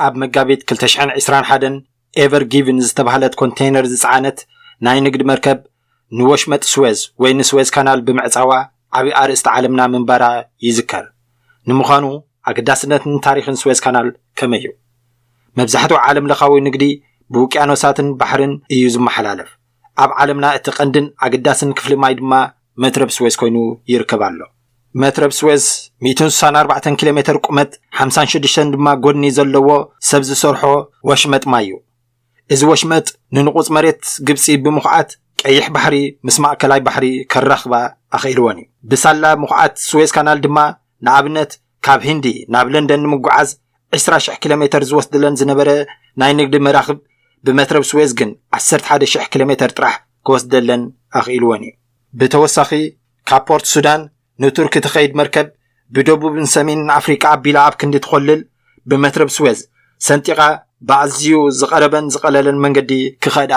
ኣብ መጋቢት ክልተ ሽሕን ዕስራን ሓደን ኤቨር ጊቭን ዝተባህለት ኮንቴይነር ዝጸዓነት ናይ ንግድ መርከብ ንወሽመጥ ስዌዝ ወይ ንስዌዝ ካናል ብምዕጻዋ ዓቢ ኣርእስቲ ዓለምና ምንባራ ይዝከር። ንምዃኑ ኣገዳስነትን ታሪኽን ስዌዝ ካናል ከመይ እዩ? መብዛሕትኡ ዓለም ለኻዊ ንግዲ ብውቅያኖሳትን ባሕርን እዩ ዝመሓላለፍ። ኣብ ዓለምና እቲ ቀንድን ኣገዳስን ክፍሊ ማይ ድማ መትረብ ስዌዝ ኮይኑ ይርከብ ኣሎ። መትረብ ስዌዝ ሚእትን ስሳን ኣርባዕተን ኪሎ ሜተር ቁመት፣ ሓምሳን ሽዱሽተን ድማ ጎድኒ ዘለዎ ሰብ ዝሰርሖ ወሽመጥ ማይ እዩ። እዚ ወሽመጥ ንንቑጽ መሬት ግብጺ ብምኹዓት ቀይሕ ባሕሪ ምስ ማእከላይ ባሕሪ ከራኽባ ኣኽኢልወን እዩ። ብሳላ ምኹዓት ስዌዝ ካናል ድማ ንኣብነት ካብ ህንዲ ናብ ለንደን ንምጉዓዝ ዕስራ ሽሕ ኪሎ ሜተር ዝወስድለን ዝነበረ ናይ ንግዲ መራኽብ ብመትረብ ስዌዝ ግን ዓሰርተ ሓደ ሽሕ ኪሎ ሜተር ጥራሕ ክወስደለን ኣኽኢልወን እዩ። ብተወሳኺ ካብ ፖርት ሱዳን ንቱርኪ ትኸይድ መርከብ ብደቡብን ሰሜንን ኣፍሪቃ ኣቢላ ኣብ ክንዲ ትኾልል ብመትረብ ስዌዝ ሰንጢቓ ብኣዝዩ ዝቐረበን ዝቐለለን መንገዲ ክኸዳ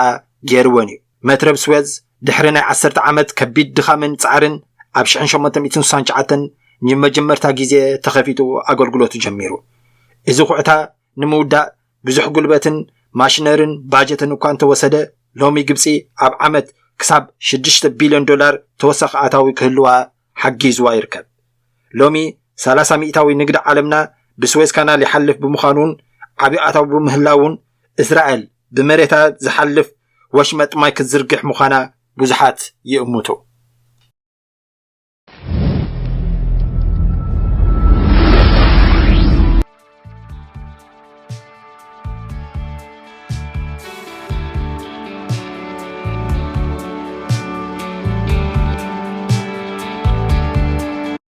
ገይርወን እዩ። መትረብ ስዌዝ ድሕሪ ናይ ዓሰርተ ዓመት ከቢድ ድኻምን ጻዕርን ኣብ ሽሕን ሸሞንተ ሚእትን ስሳን ትሽዓተን ንመጀመርታ ግዜ ተኸፊቱ ኣገልግሎቱ ጀሚሩ። እዚ ኩዕታ ንምውዳእ ብዙሕ ጉልበትን ማሽነርን ባጀትን እኳ እንተወሰደ፣ ሎሚ ግብጺ ኣብ ዓመት ክሳብ ሽዱሽተ ቢልዮን ዶላር ተወሳኺ ኣታዊ ክህልዋ ሓጊዝዋ ይርከብ። ሎሚ ሰላሳ ሚእታዊ ንግዲ ዓለምና ብስዌዝ ካናል ይሓልፍ ብምዃኑን ዓቢ ኣታዊ ብምህላውን እስራኤል ብመሬታ ዝሓልፍ ወሽመጥ ማይ ክትዝርግሕ ምዃና ብዙሓት ይእምቱ።